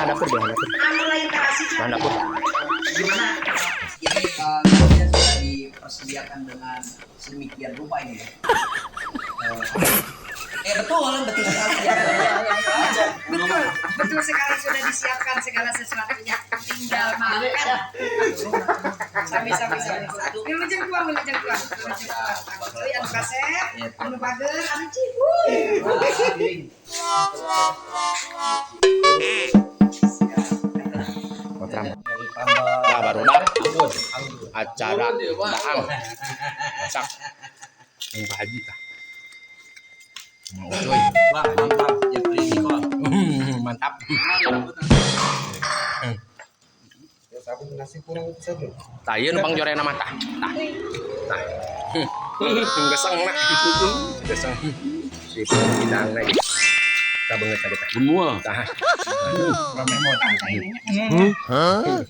Belah dapur, belah dapur. Anu lain terasi. Belah dapur. Gimana? Ini nasinya sudah dipersediakan dengan sedemikian rupa ini ya. Betul, betul sekali ya. Betul, betul sekali, sudah disiapkan segala sesuatunya. Tinggal makan. Sami sami sami. Wilujeng tuang, wilujeng tuang, wilujeng tuang. Euy, anu kasep, anu bager, anu cihuy. Piring. Potram. Nah, barudak acara daang masak yang Pak Haji tah. Mau cuy. Bang, bang, bang, Jeffrey Nicole. Mantap. Nasi kurang satu. Tah, ieu nu pangjorena mah tah. Tah. Tah. Geseng na. Geseng. Si hidang na. Kita beungeut tadi tah. Semua. Tah. Hmm.